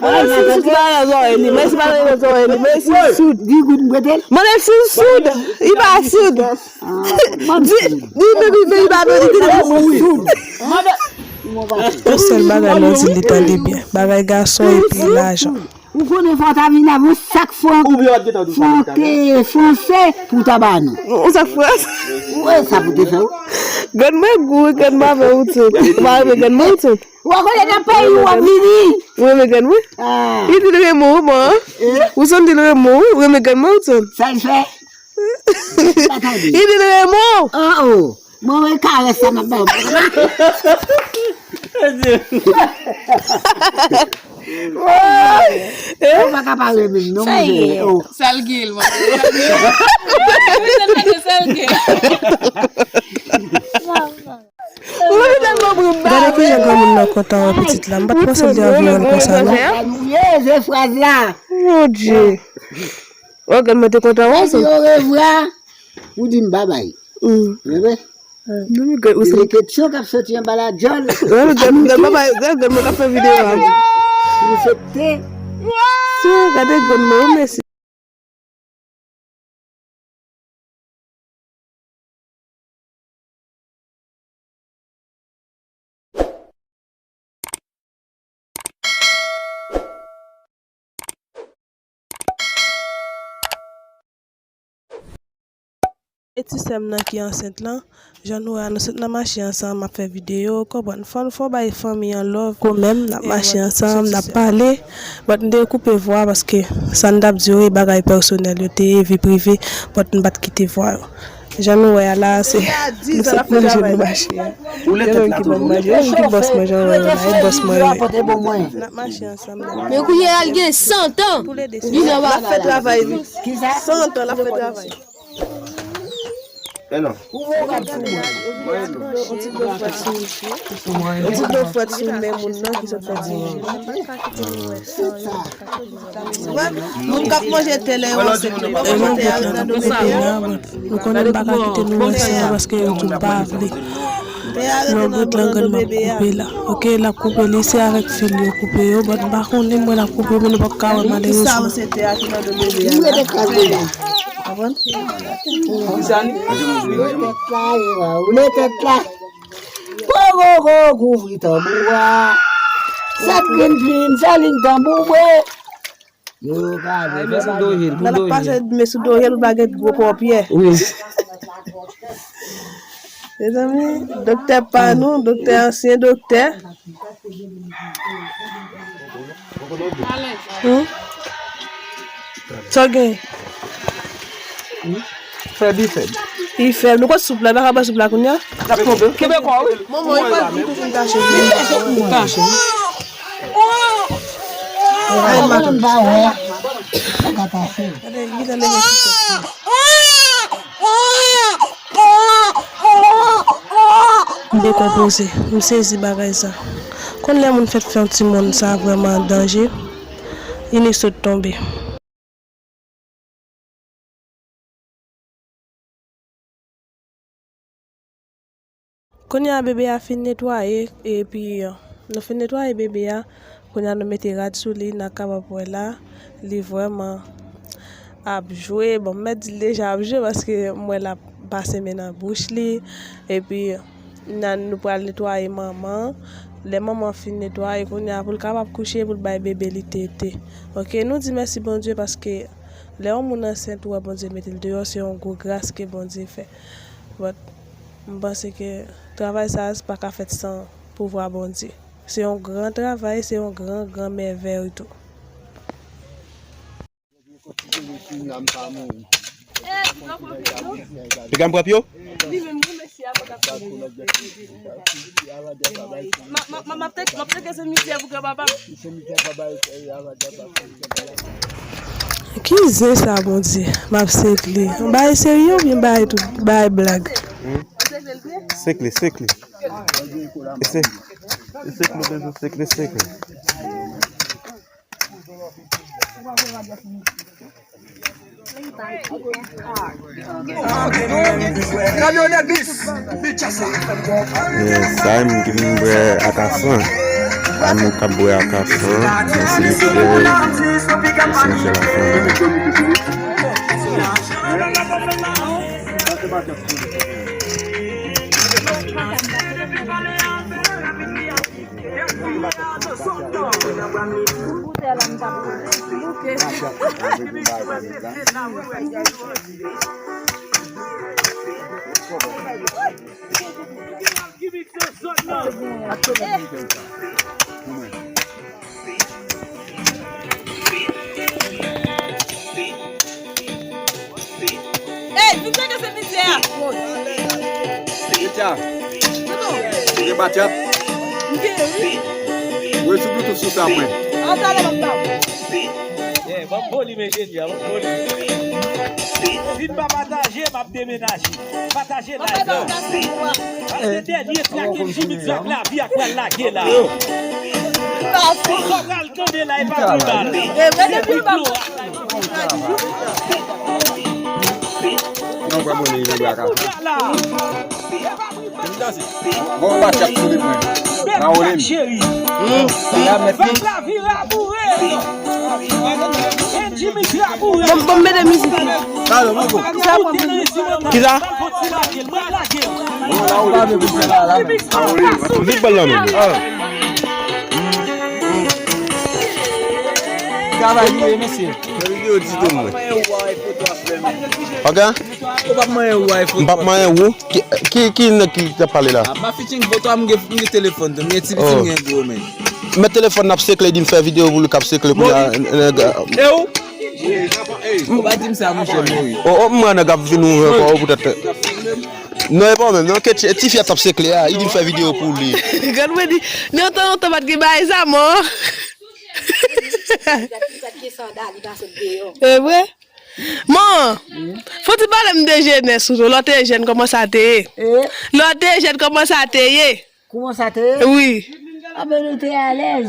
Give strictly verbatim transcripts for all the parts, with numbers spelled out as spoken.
Mande si l soud, pa nan zòrèy li. Mande si pa nan zòrèy li. Mande si l soud. Di goud m prete l. Mande si l soud. Li pa soud. Di, di, baby, baby, pa vle di, di, di, soud. Yon sèl bagay mwen di li tande byen. Bagay gason epi lajan. Ou konnen fò w ta vin avè yon sak frank, frank, eh, franse pou w ta ba nou. Yon sak franse? Wi, sa pou te fè w. Grann mwen gou, wi, grann mwen avè w tout. Ou pa renmen grann mwen tout? Ou pa konnen nan peyi w ap vini. Ou renmen grann mwen? Ah. Li di l renmen w, bon. Eh? Ou santi l renmen w, wi, ou renmen grann mwen tout. Sa l fè? Li di l renmen w. Oh, oh. Mwen, mwen karès sa m ap ba w. Ou pa ka pa renmen m non, monchè. Oh. Sa l gen, mwen. Sa l gen. Gade kijan granmoun nan kontan wè pitit la. M pa t panse l te anvi wè l konsa, non. Sa nou ye, se fraz la. Mon Dieu. Wè, grann mwen te kontan wè sa. Ou di orevwa, ou di m babay. Mm. Ou renmen? Non, men grann, ou se de ketyon k ap soti anba la djòl. Wè, men grann, grann, grann, grann mwen k ap fè videyo a. Ou se te. Se, gade grann mwen, ou mèsi. E ti sè m nan ki ansent lan, jan nou wè a, nou sot nan mache ansanm, ap fè videyo, w konprann, fò n, fò n bay fanmi an love. Kò menm, n ap mache ansanm, n ap pale. But m te koupe vwa paske sa n t ap di yo e bagay pèsonèl yo te ye, vi prive, but m pa t kite vwa yo. Jan nou wè a la, se nou sot manje, nou mache a. Ou lè tèt la toujou. Ou lè tèt la toujou. Ou lè tèt la toujou. Ou lè tèt la toujou. N ap mache ansanm, nou ap fè videyo. N ap mache ansanm, nou ap fè videyo. Men kounye a, l gen san tan. Li nan bagay la. L ap fè travay li. San tan, l ap fè travay. Men non. Yon ti dlo frèt sou, yon ti dlo frèt sou men moun nan ki sot fè ti. Moun k ap manje tè lè yo ansent yo pa manje tè a nan do bebe a. Nou konnen m pa ka kite nou wè sa paske yo di m pa vle. Lè w gout lan grann m ap koupe la. Ok, l ap koupe li, se avèk fil yo koupe yo, but m pa konnen mwen l ap koupe, men nou p ap ka wè malerezman. Ou lè tèt la, ou lè tèt la. Koko kouvri tanbou a. Sèt grenn plim, sèlin tanbou bwe. Yo gade. Ay, men sou do yel, pou do yel. Pase men sou do yel, ou pa gen gwo pòpyè. Wi. Mezanmi, doktè pa nou, doktè ansyen doktè. Hmm? Sa w gen? Fèb, li fèb. Li fèb. Nou kot soup la, pa ka bwè soup la kounye a? Kenbe kò, wi. Manman, li pa, li pa fin tache. Li tache. Ay, matant. M dekonpoze. M sezi bagay sa. Konn lè moun fèt fè yon timoun, sa vrèman danje. Ini sot tonbe. Kounye a bebe a fin netwaye, epi nou fin netwaye bebe a, kounye a nou mete rad sou li, n a kapab wè la, li vrèman ap jwe. Bon, m mèt di l deja ap jwe paske m wè l ap pase men nan bouch li, epi n a, nou pral netwaye manman an. Lè manman an fin netwaye, kounye a pou l kapab kouche, pou l bay bebe li tete. Oke, nou di mèsi Bondye paske lè yon moun ansent, ou wè Bondye mete l deyò, se yon gwo gras ke Bondye fè. But, m panse ke travay sa a pa ka fèt san pouvwa Bondye. Se yon gran travay, se yon gran, gran mèvèy tou. Piga m pran pye w? M ap teke se mizyè pou granpapa m. Ki zen sa, Bondye? M ap sekle. Yon bagay serye oubyen bagay tout, bagay blag? Sekle, sekle. E se, e sekle, sekle, sekle. Yes, sa e moun ki vin bwè akasan. Sa e moun k ap bwè akasan nan simityè, nan simityè Lafanmi. Ey, vin tcheke se mizyè a. Etya. Ou gen batjat? M gen, wi. Woy sou Bluetooth sou sa mwen. An talè m ap ba w. Yeah, ban m volume enjenyè, ban m volume. Si n pa pataje, m ap demenaje. Pataje live la. Pase dènye trak N J Mix ak Lavi a pral lage la. Sa w pral tande la, e pa tribal. Se bit lo a. Non, pa abòne, li nan bra ka. Bon, batjat sou li mwen. Raoulin. Sa la mèt li. Bon, bon, mete mizik. Alò, mwen bon. Kisa? Kisa? Bon, Raoulin, mwen bon la, la. Vit bal la menm. Travay li ye, mesye. Fè videyo ti tou mwen. Ok? Ou p ap manyen ou iPhone. M p ap manyen ou. Ki, ki, ki nèg ki t ap pale la? Ah, ma featuring poto a, m gen, m gen telefòn tou. M gen ti pitit, m gen gwo men. Men telefòn n ap sekle, di m fè videyo pou li k ap sekle kounye a, nèg. E ou? Ou pa di m sa, monchè, Mori. Oh, oh, m wè nèg ap vin ouvè kò ou poutèt. Non, e pa ou menm, non, ke ti, tifi a t ap sekle a, li di m fè videyo pou li. Gad mwen di, nan tan lontan pa t gen bagay sa, mò. E vre? Man, fò w ti pale m de jenès ou tou. Lè w te jèn, kòman sa te ye? Lè w te jèn, kòman sa te ye? Kòman sa te ye? Wi. Anben, nou te alèz.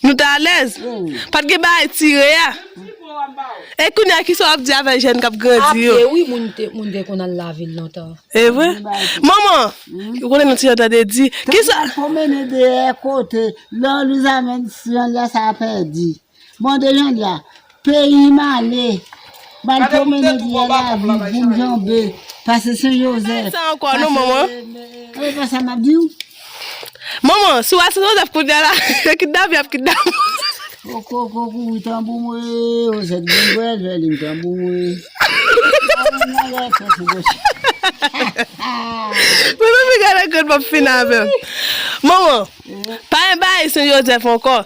Nou te alèz? Wi. Pa t gen bagay tire a? E kounye a, kisa w ap di avèk jèn k ap grandi yo? Ap ye, wi, moun te, moun te konn al lavil lontan. E vre? Manman, ou konnen nou ti jan tande di. Kisa? Te pwomennen dèyè kote, lè Lizamèn, jan lè sa pèdi. Bon, de jan lè a, peyi m ale. M al pwomennen dèyè lavil, Boum Janbe, pase Sen Jozèf. Sa ankò, non, manman? E pa sa m ap di w? Manman, si w al Sen Jozèf kounye a la, yo kidnape, y ap kidnape. Koko, koko, kouri tanbou mwen, Jozèf Granbrèl, vèlim tanbou mwen. Mwen menm gade grann m ap fin avè m. Manman, pa gen bagay Sen Jozèf ankò.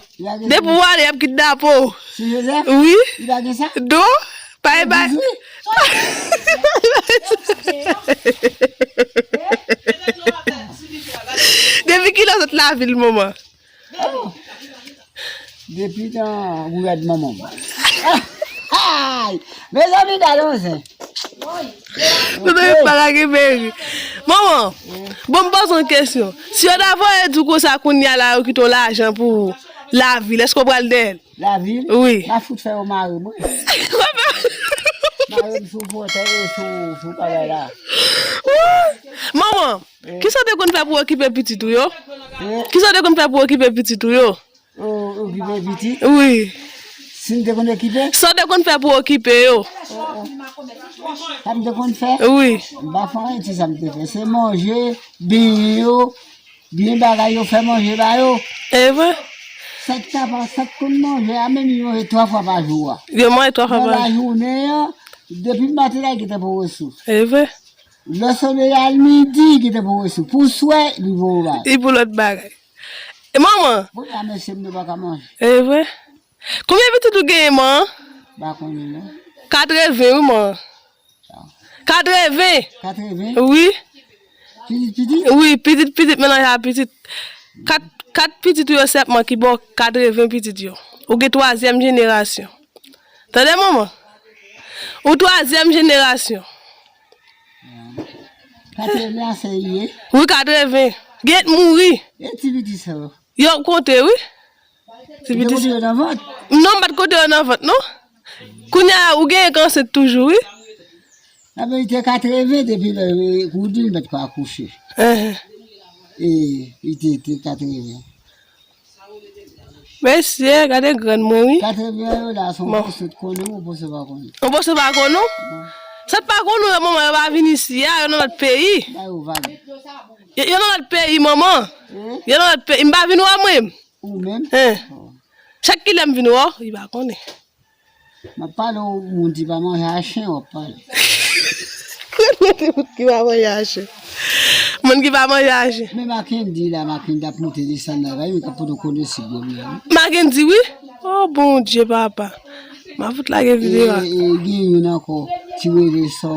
Depi w ale, y ap kidnape w. Sen Jozèf? Wi. Li pa gen sa? Non, pa gen bagay. Depi kilè w sot lavil, manman? Oh. Depi nan gouyad manman m. Ay! Mezanmi, gade yon zen. Mezanmi, pa lage meri. Manman, bon, m poze yon kesyon. Si yo ta voye di w konsa kounye a la, yo kite w lajan pou lavil, èske w pral dèyè l? Lavil? Wi. M a fout fè yo mare mwen. Mare m sou fòtèy e sou, sou bagay la. Manman, kisa w te konn fè pou okipe pitit ou yo? Eh? Kisa w te konn fè pou okipe pitit ou yo? O-, okipe pitit? Wi. Si m te konn okipe? Sa w te konn fè pou okipe yo? Sa m te konn fè? Wi. M pa fè anyen ti sa m te fè. Se manje, benyen yo, byen bagay yo, fè manje ba yo. E vre? Sa t ka pa, sa t konn manje a, menm yo manje twa fwa pa jou a. Yo manje twa fwa pa jou. Nan lajounen an, depi maten la, li gentan pou resous. E vre? Lè solèy al midi, li gentan pou resous. Pou swè, li pou lòt bagay. Li pou lòt bagay. E manman? Bon, la, mesye, m nou pa ka manje. E vre? Konbyen pitit ou genyen, man? Pa konnen, non. Katreven, wi, man. Katreven. Katreven? Wi. Pitit, pitit? Wi, pitit, pitit, melanj a pitit. Kat, kat pitit ou yo sèlman ki ba w katreven pitit yo. Ou gen twazyèm jenerasyon. Tande, manman? Ou twazyèm jenerasyon. Katreven a se ye? Wi, katreven. Gen t mouri. E ti pitit sa yo? Yo konte, wi. Ti pitit. Ou te konte yo nan vant? Non, m pa t konte yo nan vant, non. Kounye a, ou genyen k ansent toujou, wi. Nan verite, katreven depi lè, e, Woodline pa t ko akouche. Enhen. E, li te, te katreven. Mesye, gade grann mwen, wi. Katreven an yo la, se yon pòs ou t konnen, yon pòs ou pa konnen. Yon pòs ou pa konnen? Non. Sa t pa konnen yo, manman, yo pa vin isi a, yo nan lòt peyi. Ba yo vag. Yo, yo nan lòt peyi, manman. Yo nan lòt peyi. M pa vin wè w, mwen. Ou menm? Chak kilè m vin wè w, li pa konnen. M ap pale w, moun ki pa manje a chen, w ap pale. Moun ki pa manje a chen. Moun ki pa manje a chen. Men Mackendy la, Mackendy ap monte desann la, li k ap pote w konesib yo menm. Mackendy, wi. Oh, Bondye, papa. M a fout lage videyo a. E, e, gen youn ankò, ti rele sò,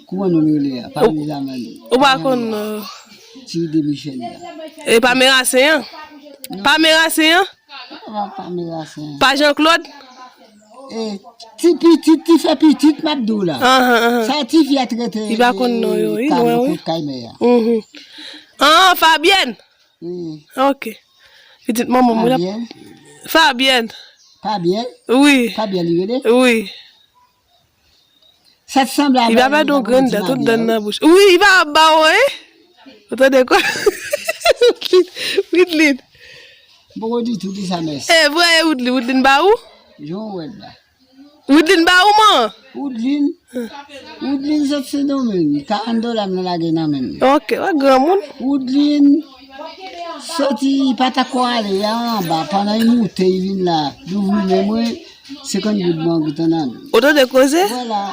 kouman non l rele a? Pa bliye zanmi. Ou pa konn, non. Ti de Michel la. E pa Merasen an? Non. Pa Merasen an? Pa, pa Merasen. Pa Jean Claude? E, ti pitit, ti fè pitit, m ap di w la. Ahan, ahan. Sa ti fi a t rete, li pa konn non yo, wi, mwen, wi. Kot kay mè a. Mhm. Ah, Fabienne? Wi. Ok. Pitit manman m, wi, l ap Fabienne. Fabienne? Fabienne? Wi. Fabienne, li rele? Wi. Sa t sanble avè li pa konn di Maria, wi. Li pa pèdi yon grenn dan, tout dan nan bouch. Wi, li pa ap ba w, wi. Ou tande kwa? Woodline. M poko ditou di sa, mèsi. E vre, e Woodline, Woodline ba ou? Jan w wè l la. Woodline ba ou, man? Woodline, Woodline sot Sendomeng, karant dola m nan lage nan men l. Ok, wè granmoun. Woodline soti, li pa ta ko ale, anba, pandan li moute, li vin la, li ouvri men mwen, senkant goud mwen gentan nan men. Ou tande koze? Vwala.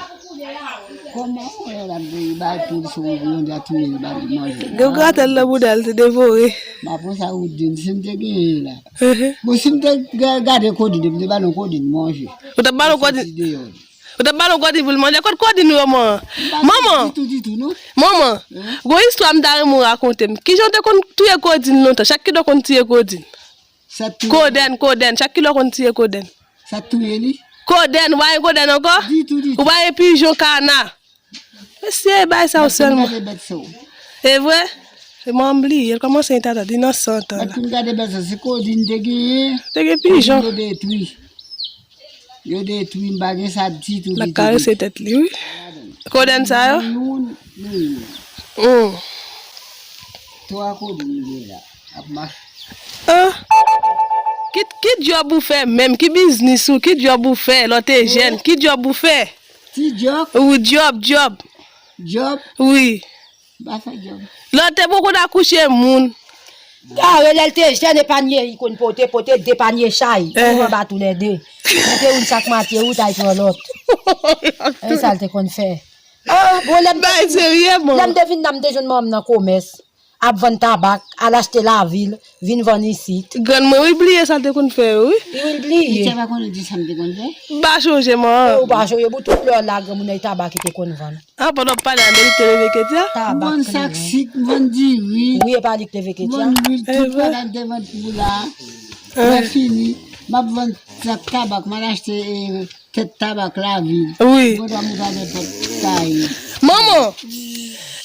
Kòman w wè l ap bay pou l sou yon dja touye l ba li manje? Gen gratèl nan bouda l te devore. M apre sa, Woodline, si m te genyen la. Bon, si m te ga-, gade Claudine, m te ba l yon Claudine manje. Ou t ap ba l yon Claudine? Ou t ap ba l yon Claudine pou l manje? Kot Claudine ou yo, man? Manman! Ditou, ditou, non. Manman, gon istwa m ta renmen w rakonte m. Kijan w te konn touye Claudine lontan? Chak kilè w konn tiye Claudine? Sa touye. Claudine, Claudine. Chak kilè w konn tiye Claudine? Sa touye li? Claudine, ou pa gen Claudine ankò? Ditou, ditou. Ou pa gen pijon, kana? Mesye, bay sa yo sèlman. Gade bèt sa yo. E vre? E mwen m bliye, l kòmanse yon tata, li nan san tan la. Mèt pou n gade bèt sa, se Claudine te genyen. Te gen pijon. Claudine yo detwi. Yo detwi, m pa gen sa ditou, ditou, ditou. L ap karese tèt li, wi. Claudine sa yo? Youn, youn. Hmm. Twa Claudine gen la, ap mache. Ah. Ki, ki djòb ou fè menm? Ki biznis ou? Ki djòb ou fè lè w te jèn? Ki djòb ou fè? Ti djòb? Wi, djòb, djòb. Djòb? Wi. M pa fè djòb. Lè w te poko ta kouche moun. Gade, lè l te jèn, e panye li konn pote, pote de panye chay. Ou anba toulède. Mete youn chak matye, ou t al pran lòt. E sa l te konn fè. Ah, bon, lè m te Bay vin, serye, man. Lè m te vin la, m te jwenn manman m nan komès. Ap vann tabak, al achte lavil, vin vann isit. Grann mwen, wi, bliye sa l te konn fè yo, wi. Wi, l bliye. Li te pa konn di sa m te konn fè? M pa chonje, man. E ou pa chonje, pou tout lè la, granmoun nan, e tabak li te konn vann. Ah, pandan w ap pale a, men li te leve Ketia? M vann sak sik, m vann diri. Wi, e pa li k leve Ketia. M vann lwil, tout bagay m te vann pou la. Lè fini, m ap vann sak tabak, m al achte, eh, tèt tabak lavil. Wi. M kontan mouta nenpòt kay. Manman,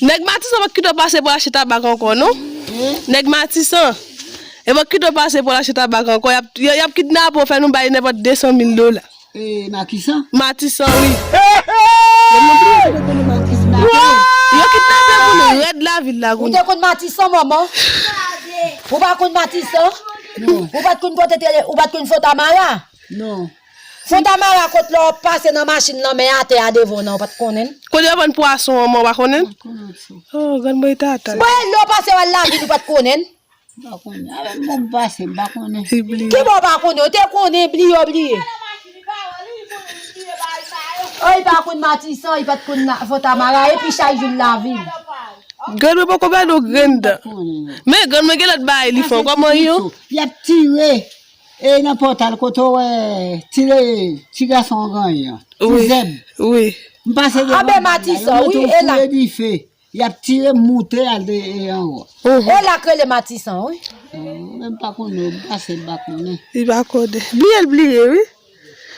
nèg Matisan pa t kite w pase pou achte tabak ankò, non? Eh? Nèg Matisan. E pa t kite w pase pou achte tabak ankò. Y ap, y ap kidnape w, fè nou bay nenpòt de san mil dola. E, Makisan? Matisan, wi. Yo kidnape moun rèd lavil la, kounye a. Ou te konn Matisan, manman? Ou pa konn Matisan? Non. Ou pa t konn kote te ye, ou pa t konn Fontamara? Non. Fontamara, kot lè w ap pase nan machin lanmè atè a devan w nan, ou pa t konnen? Kote yo vann pwason an, ou pa konnen? Oh, grann mwen ta atann. Bon, lè w pase w al lavil, ou pa t konnen? M pa konnen. Avèk mwen m pase, m pa konnen. Ki bò w pa konnen? Ou te konnen, bliye, w bliye. Oh, li pa konn Matisan, li pa t konn na-, Fontamara, epi chay joul lavil. Grann mwen poko ba nou grenn dan. Men grann mwen gen lòt bagay li fè, kòman yo? Y ap tire, e nan pòtal kote w wè ti, ti gason an ganyen an. Ti zèb. Wi. M pase devan. Anben Matisan, wi, e la. Yo mete w sou dife. Y ap tire m moute al de, e, anwo. E la k rele Matisan, wi. Oh, men m pa konnen, m pase, m pa konnen. Li pa konnen. Bliye l bliye, wi.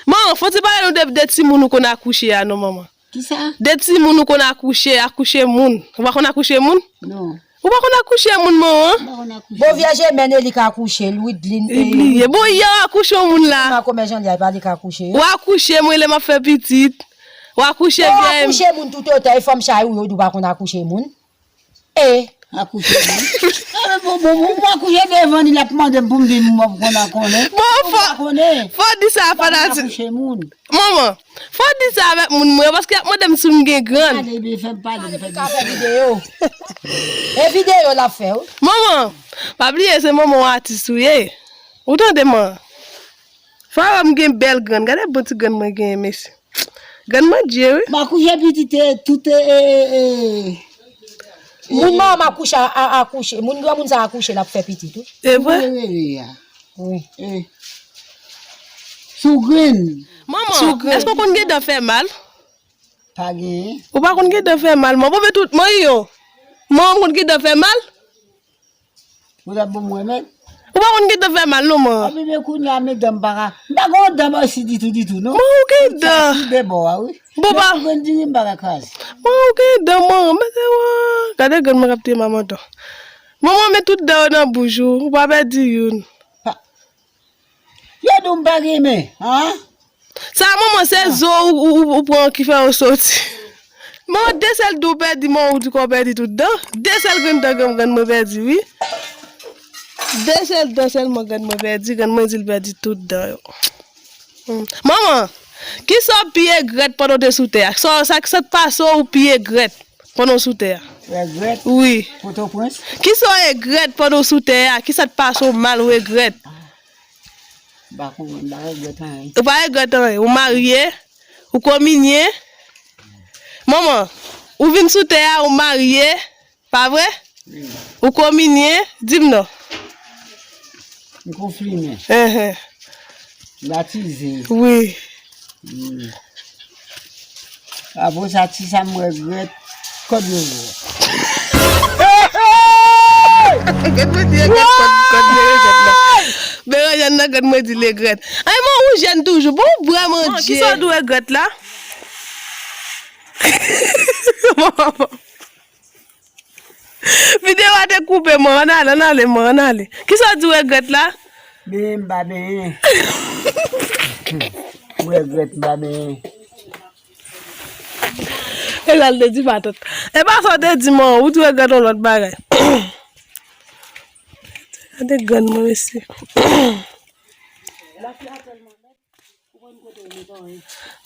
Manman, fò w ti pale nou de, de timoun ou konn akouche a, non, manman. Kisa? De timoun ou konn akouche, akouche moun. Ou pa konn akouche moun? Non. Ou pa konn akouche moun, manman? M pa konn akouche. Bon, vyèj Emèn, e li ka akouche, Lwidlin, li bliye. Bon, yè w akouche yon moun la. Kòman Jan li a, e pa li ka akouche yo? Ou akouche, mwen, lè m ap fè pitit. Ou akouche, ou vyèj. Ou akouche moun toutotan, e fanm chay ou yo, ou di w pa konn akouche moun. E. Akouche moun. Ah, bon, bon, bon, mwen akouche devan li, l ap mande m pou m di m, mwen konn a konnen. Bon, fò, fò di sa, fanatik. Akouche moun. Manman, fò di sa avèk moun mwen yo, paske y ap mande m si m gen grann. Gade, ebyen, fè m pale, m fè m ka fè videyo. E videyo l ap fè, wi. Manman, pa bliye, se manman w atis ou ye. Ou tande, man? Fò wè m gen bèl grann. Gade bon ti grann mwen genyen, mesye. Grann mwen dye, wi. M akouche pitit, e, tout, e, e, e, e. Moun manman akouche, a, a, akouche. Moun granmoun sa akouche, l ap fè pitit, wi. E vre? Wi. E. Sou grenn. Manman, èske w konn gen dan fè mal? Pa genyen. Ou pa konn gen dan fè mal, manman. Bon, men tout, mwen yo. Manman konn gen dan fè mal? Ou t ap ban mwen remèd? Ou pa konn gen dan fè mal, non, man. Anpi men kounye a, men dan m pa ka. M pa gen yon dan osi ditou, ditou, non. Man, ou gen dan. Tout de bò a, wi. Bon, pa. Mwen di wi, m pa ka kraze. Man, ou gen dan, man. Mete, wa. Gade grann mwen k ap touye manman tan. Manman, men tout dan yo nan bouch ou. Ou pa pèdi youn. Pa. Yo di w m pa gen men, an? Sa, manman, se zo ou, ou, ou, ou pran ki fè yo soti. Manman, de sèl dan w pèdi, manman, ou di kò w pèdi tout dan. De sèl grenn dan grann, grann mwen pèdi, wi. De sèl dan sèlman grann mwen pèdi, grann mwen di l pèdi tout dan yo. Hmm. Manman, kisa w pi egrèt pandan w te sou tè a? Sa, sa, sa k pase w, ou pi egrèt pandan w sou tè a? Regrèt? Wi. Potoprens? Kisa w egrèt pandan w sou tè a? Kisa k pase w mal, ou egrèt? M pa konprann, m pa regrèt anyen. Ou pa regrèt anyen. Ou marye, ou kominye. Manman, ou vin sou tè a, ou marye, pa vre? Wi. Ou kominye, di m non. M konfime. Enhen. Batize. Wi. Hmm. Apre sa, ti sa m regrèt, kòd yo jwèt. Gad mwen di regrèt kòd, kòd Berejèn nan. Berejèn nan, gad mwen di regrèt. Ay, man, ou jèn toujou. Bon, ou vrèman dye. Kisa w di w regrèt la? Videyo a te koupe, man. Ann ale, ann ale, man, ann ale. Kisa w di w regrèt la? Benyen, m pa benyen. M regrèt, m pa benyen. E sa l te di, patant. E pa sa w te di, man. Ou di w regrèt yon lòt bagay. Gade grann mwen, mesye.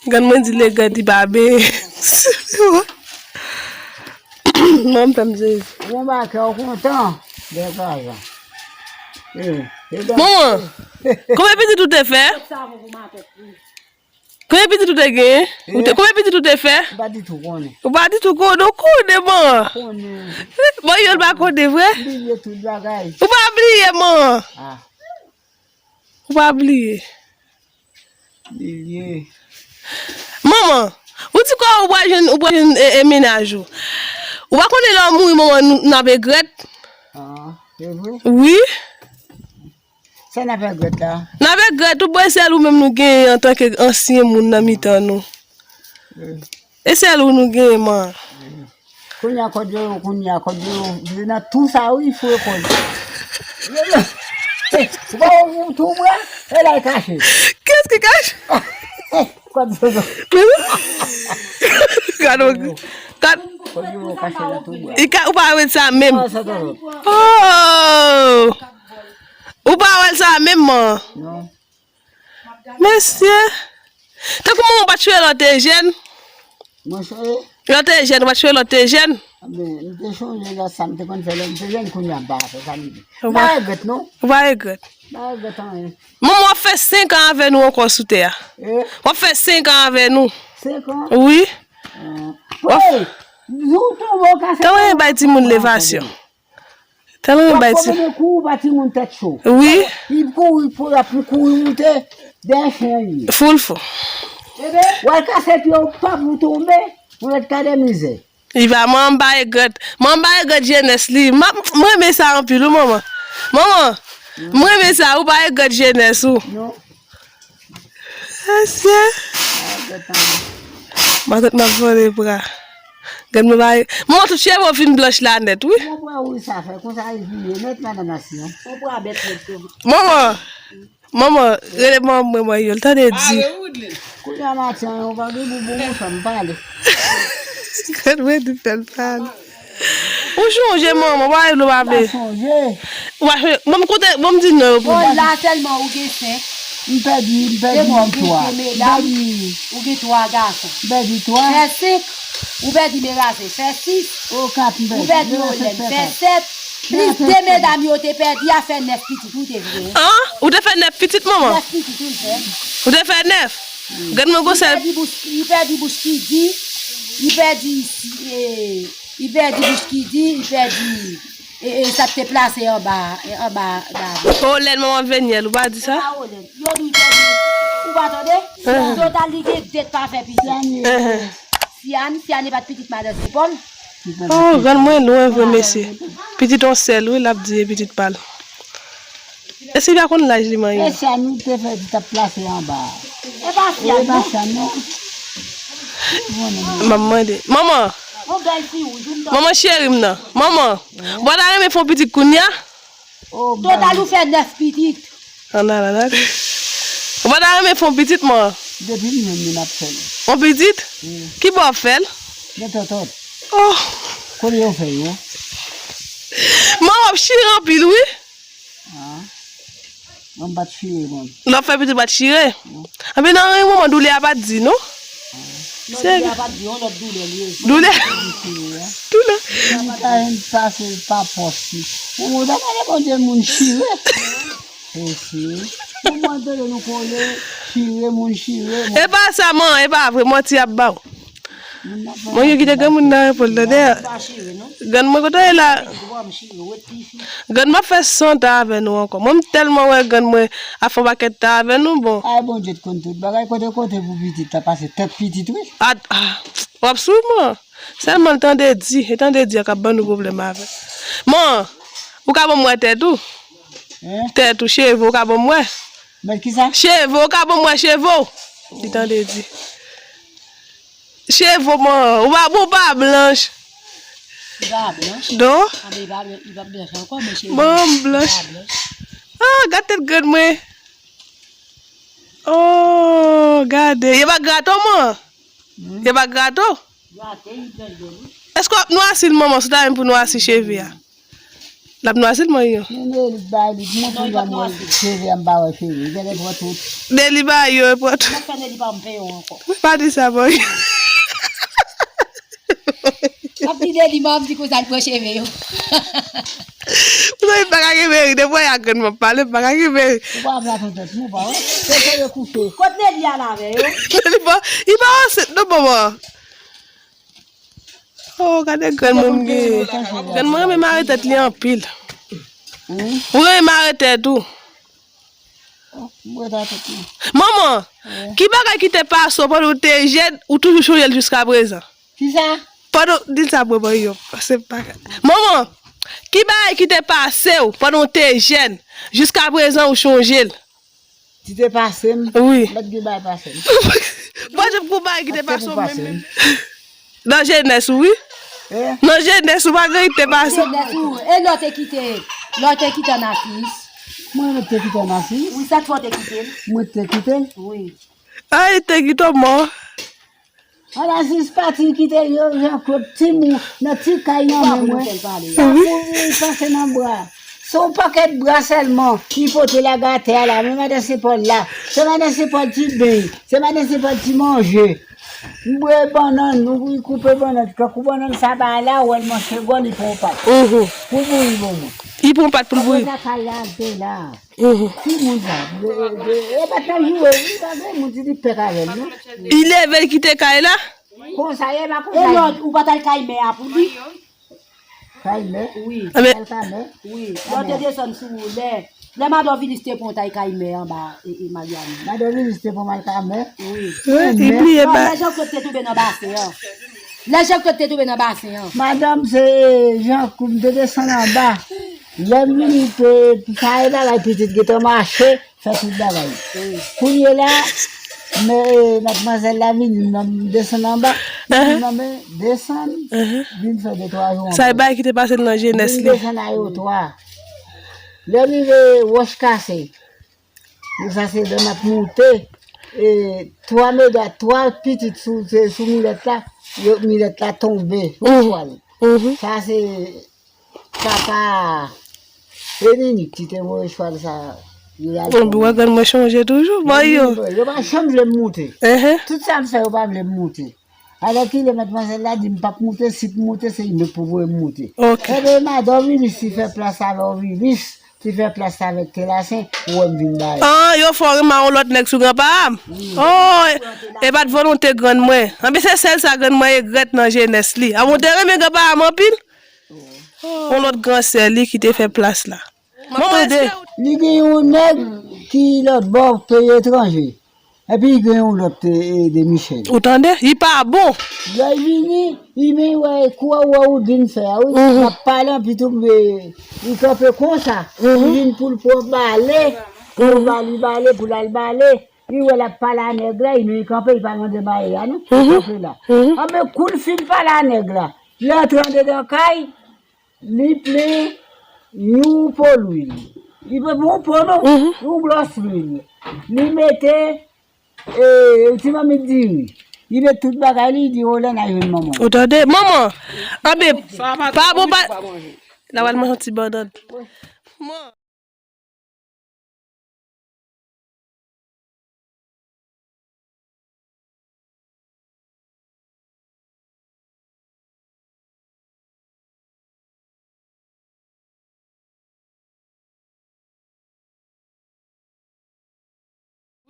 Grann mwen di l regrèt li pa benyen. Manman m fè m sezi. Ou anba kè w kontan, bèl krajan. Eh, eh ben. Manman, konbyen pitit ou te fè? Konbyen pitit ou te genyen? Ou te, konbyen pitit ou te fè? M pa ditou konnen. Ou pa ditou konnen, ou konnen, manman. Konnen. Bon, yo pa konnen vre. M bliye tout bagay. Ou pa bliye, manman. Ah. Ou pa bliye. Bliye. Manman, ou di kwa ou pral jwenn, ou pral jwenn e, e mennaj ou. Ou pa konnen lè w mouri, manman, nou, n ap regrèt? Ah, se vre? Wi. Sa n ap regrèt la? N ap regrèt, ou bwè sèl ou menm nou genyen antanke ansyen moun nan mitan nou. E sèl ou nou genyen, man. Kounye a kòd yo, kounye a kòd yo, yo nan tou sa wi, foure kòd. Ou pa wè tou bra, e la l kache. Kiyès ki kache? Kòd zozo. Gad, gad. Kòd yo kache nan tou bra. Ou pa wè sa menm. Oh! Ou pa wè sa menm, man. Non. Mesye. Tankou manman w pa t chire lè w te jèn. Mwen chire. Lè w te jèn, w pa t chire lè w te jèn. Men, m te chonje lè sa m te konn fè lè m te jèn, kounye a m pa ka fè sa m di. M pa regrèt, non. Ou pa regrèt. M pa regrèt anyen. Manman w ap fè senk an avè nou ankò sou tè a. Eh? W ap fè senk an avè nou. Senk an? Wi. Wi. Jou w tonbe, w kase. Tankou yon bay timoun levasyon. Tèlman w ap bay ti. Pwoblèm kou, ou pa timoun tèt cho. Wi. Li kouri pou l ap kouri moute dèyè chen li. Full fou. W al kase pye w pap ou tonbe, ou ret ka de mizè. Li pa, manman m pa regrèt. Manman m pa regrèt jenès li. M ap, m renmen sa anpil wi manman. Manman, m renmen sa, ou pa regrèt jenès ou. Non. Mesye. Matant m ap vole bra. Gad mwen bay. Mwen tout cheve w vin blanch la nèt, wi. Mwen pran wi sa fè konsa li vire nèt madan Nasyon. Mwen pran bèt nèt tou. Manman, manman, rele manman mwen mwen yo, l tande di. Kounye a maten an, ou pa gen boubou mouchwa m pale. Gad mwen di fè l pale. Ou chonje manman, w pa vle, w pa vle. M pa chonje. W pa chonje. Bon, m koute, bon, m di non yo pou. Bon, la sèlman ou gen senk. M pèdi, m pèdi viktwa. M pèdi. Ou gen twa gason. M pèdi twa. Fè senk. Ou pèdi Meraze. Fè sis. O kat m pèdi. Ou pèdi Olèn. Fè sèt. Plis de medam yo te pèdi a fè nèf pitit ou te vle. An? Ou te fè nèf pitit, manman? Nèf pitit ou fè. Ou te fè nèf? Gad mwen gwosè. Li pèdi Bouch, li pèdi Bouch ki di. Li pèdi, e, Li pèdi Bouch ki di, li pèdi, e, e, sa k te plase anba, e, anba, anba. Olèn manman Venyèl, ou pa di sa? Se pa Olèn. Yo di w pèdi, ou pa tande? Total li gen de t pa fè pitit. Fiane, Fiane pa t pitit madan Sipòn. Oh, grann mwen lwen vre, mesye. Pitit on sèl, wi, l ap di e pitit pa l. Èske li pa konn laj li manyen? E sa nou te fè, li t ap plase anba. E pa Fiane, non. M ap mande. Manman! Manman cheri m nan. Manman! Ou pa ta renmen fè yon pitit kounye a? Total ou fè nèf pitit. Ann al, ann al. Ou pa ta renmen fè yon pitit, manman? Depi m jwenn li, m ap fè l. Yon pitit? Ki bò w ap fè l? Nan tòtòt. Oh! Kote yo fè yo? Manman w ap chire anpil, wi. Ah. Mwen m pa t chire, mwen. Lè w fè pitit, w pa t chire? Non. Anben nan yon moman, doulè a pa t di, non? Non, doulè a pa t di, yon lòt doulè li ye. Doulè? Doulè. Li ka jwenn pase pa pòs li. Mwen, mwen ta mande Bondye moun chire. Mesye. Mwen, mwen tande nou kole, chire, moun chire. E pa sa, man, e pa vre, manti y ap ba w. Mwen yo kite granmoun nan repo l, tande. Grann mwen kote w ye la? Grann mwen ap fè san tan avè nou ankò. Mwen m tèlman wè grann mwen ap fè yon pakèt tan avè nou, bon. Ay, Bondye t konn tout bagay, kote kote pou pitit la pase, tèt pitit, wi. A, a, w ap sou mwen. Sèlman l tande di, e tande di a k ap ban nou pwoblèm avè. Bon, ou ka ban mwen tèt ou? Tèt ou, cheve, ou ka ban mwen? Mèt kisa? Cheve, ou ka ban mwen cheve w? Li tande di. Cheve mwen, ou pa, ou pa blanch. Li pa blanch? Non. A, men li pa blanch, li pa blanch ankò, men cheve. Bon, m blanch. Li pa blanch. Ah, gad tèt grann mwen. Oh, gade. Yo pa grato, mwen. Hmm? Yo pa grato. Grato, li blanch blanch, wi. Èske w ap nwasi l, manman, si w ta menm pou nwasi cheve a? L ap nwasi l, manman. Non, non, li bay li, mwen pou l ban mwen cheve a, m pa wè cheve. Genlè pran tout. Deli bay yo, e pran tout. Mwen fè Deli pa m peye w ankò. Mwen pa di sa, manman. M ap di Deli, m ap di konsa l pran cheve yo. Mwen pa ka kenbe ri, depi w wè a grann mwen pale, m pa ka kenbe ri. Ou pa vle atann tèt nou, pa wè? Se pou yo kouche. Kot Nelly al avè yo? Li pa, li pa ansent non, manman. Oh, gade grann moun gen. Grann mwen renmen mare tèt li anpil. Ou renmen mare tèt ou. Manman, ki bagay ki te pase w pandan w te jèn, ou toujou chonje l jiska prezan? Kisa? Pandan, di l sa mwen, mwen, yo, se bagay. Manman, ki bagay ki te pase w pandan w te jèn, jiska prezan ou chonje l? Ki te pase m? Wi. Mèt gen bagay pase m. Bon, se pou bagay ki te pase w menm, menm. Nan jenès ou, wi. Eh? Nan jenès ou, pa gen ki te pase. Jenès ou, e lè w te kite, lè w te kite Anasis? Mwen, mwen te kite Anasis. Wi, sa k fè w te kite l? Mwen te kite l. Wi. Ay, te kite w mò. Anasis pati kite yo, Jean Claude, timoun, nan ti kay nan men mwen. Sa pou mouri pase nan bra. Se yon pakèt bra sèlman, li pote lage atè a la, men madan Sen Pòl la. Se madan Sen Pòl ti beny, se madan Sen Pòl ti manje. M bwè bannann, nou, li koupe bannann, kankou bannann sa ba la, ou wè l manche gòl, li pran yon pat. Pou l bouri bon moun. Li pran yon pat pou l bouri. Apre sa, kay la, l te la. Ki moun sa? De, de, e pa t nan joure, wi, pa gen moun ki di pèk avè l, non. Li leve, l kite kay la? Konsa, e pa konsa. E lòt, ou pa t al kay mè a pou li? Kay mè? Wi. Al ka mè? Wi. Lè w te desann sou lè, lè Madan Vilis te pran w t al kay mè anba, e, e, Maryani. Madan Vilis te pran m al ka mè? Wi. Li bliye. Non, lè Jean Claude te tonbe nan basen an. Lè Jean Claude te tonbe nan basen an. Madanm, se Jean Claude, m te desann anba. Lè m vini, te, sa e bagay pitit gentan mache, fè tout bagay. Kounye la, men, e, madmwazèl la vini, m desann anba, vin nan men, desann, vin fè de twa jou anba. Sa e bagay ki te pase nan jenès li. Vin desann ayewopò a. Lè m rive Wòch Kase, men sa se lè m ap moute, e, twa meda, twa pitit sou, se sou milèt la, yo, milèt la tonbe, sou chwal. Sa se Papa Eninit ki te voye chwal sa, li al. Bon, wè grann mwen chonje toujou, bò yo. Yo pa janm vle m moute. Tout sa m fè, yo pa vle m moute. Alèkile, madmwazèl la di m p ap moute, si m moute, se li menm pou voye m moute. Ebyen, madan Vilis, li fè plas avè w, Vilis, li fè plas avèk Telasen, ou wè m vin ba yo. Ah, yo fè w renmen yon lòt nèg sou granpa a? Oh, e pa t volonte grann mwen. Anben, se sèl sa grann mwen regrèt nan jenès li. Anben, ou te renmen granpa a anpil? Yon lòt gran sè li ki te fè plas la. Manman, èske li gen yon nèg ki lòt bò peyi etranje. Epi li gen yon lòt, e, de Michel. Ou tande? Li pa bon. Lè l vini, li vin wè kou a wè ou di n fè a, wi. L ap pale anpi tou, men li kanpe konsa. Li vin pou l pran bale, pou l ba li bale, pou l al bale. Li wè l ap pale a nèg la, li menm li kanpe, li pa mande maye a, non. Li kanpe la. Anben, kou l fin pale a nèg la, li antre andedan kay, li plen yon po lwil. Li pa pran yon po, non, yon glòs lwil. Li mete, e, ti mamit diri. Li met tout bagay li, li di, "Olè, n a jwenn manman." Ou tande? Manman! Anben, pa bon, pa. N a pral manje yon ti bannann. Man.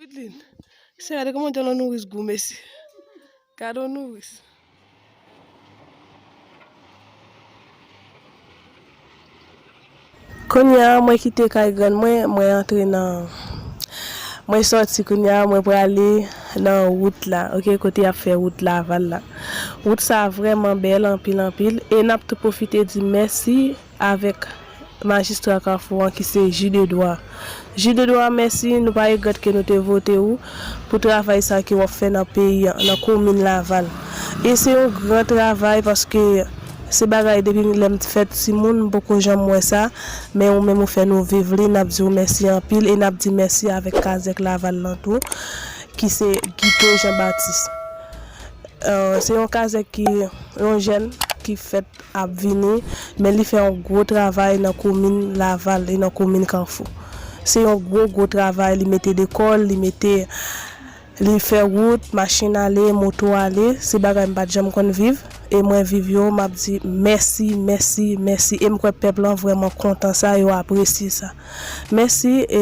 Widlin, se gade kòman te nan nouris gou, mesye. Gade yon nouris. Kounye a, mwen kite kay grann mwen, mwen antre nan, mwen sòti kounye a, mwen prale nan wout la, oke, kote y ap fè wout Laval la. Wout sa vrèman bèl anpil, anpil, e n ap tou pwofite di mèsi avèk majistra Kafou an ki se Ji de Dwa. Ji de Dwa, mèsi, nou pa regrèt ke nou te vote ou pou travay sa ke w ap fè nan peyi an, nan komin Laval. E se yon gran travay paske se bagay depi lè m fèt timoun, m poko janm wè sa, men ou menm ou fè nou viv li, n ap di w mèsi anpil e n ap di mèsi avèk kazèk Laval lan tou, ki se Guito Jean Baptiste. Eh, se yon kazèk ki, yon jèn ki fèt ap vini, men li fè yon gwo travay nan komin Laval e nan komin Kafou. Se yon gwo, gwo travay, li mete lekòl, li mete Li fè wout, machin ale, moto ale, se bagay m pa t janm konn viv. E mwen viv yo, m ap di mèsi, mèsi, mèsi. E m kwè pèp lan vrèman kontan sa, yo apresye sa. Mèsi, e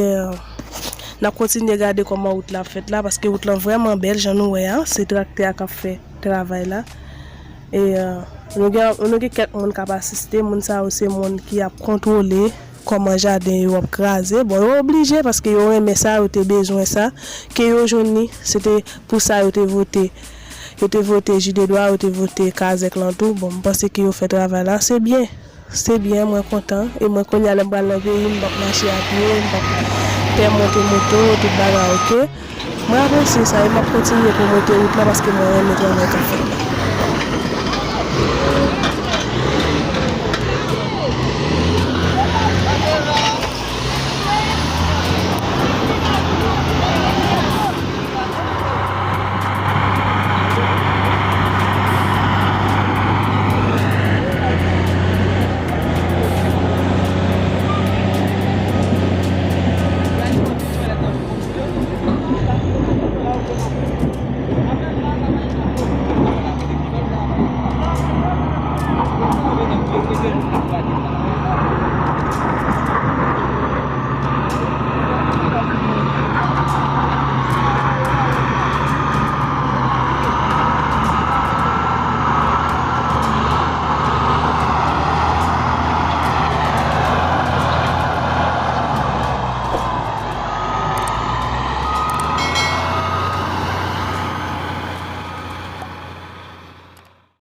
n ap kontinye gade kòman wout la ap fèt la, paske wout lan vrèman bèl, jan nou wè a, se traktè a k ap fè travay la. E nou gen, nou gen kèk moun k ap asiste, moun sa yo se moun ki ap kontwole kòman jaden yo ap kraze. Bon, yo oblije paske yo renmen sa, yo te bezwen sa, ke yo jwenn li, se te pou sa yo te vote. Yo te vote Jidedwa, yo te vote Kazèk lan tou. Bon, m panse ke yo fè travay la, se byen. Se byen, mwen kontan. E mwen kounye a lè m pral nan peyi m, m p ap mache a pye, m p ap pè monte moto, tout bagay, oke? Mwen apresye sa e m ap kontinye pwomòte wout la paske mwen renmen travay k ap fèt.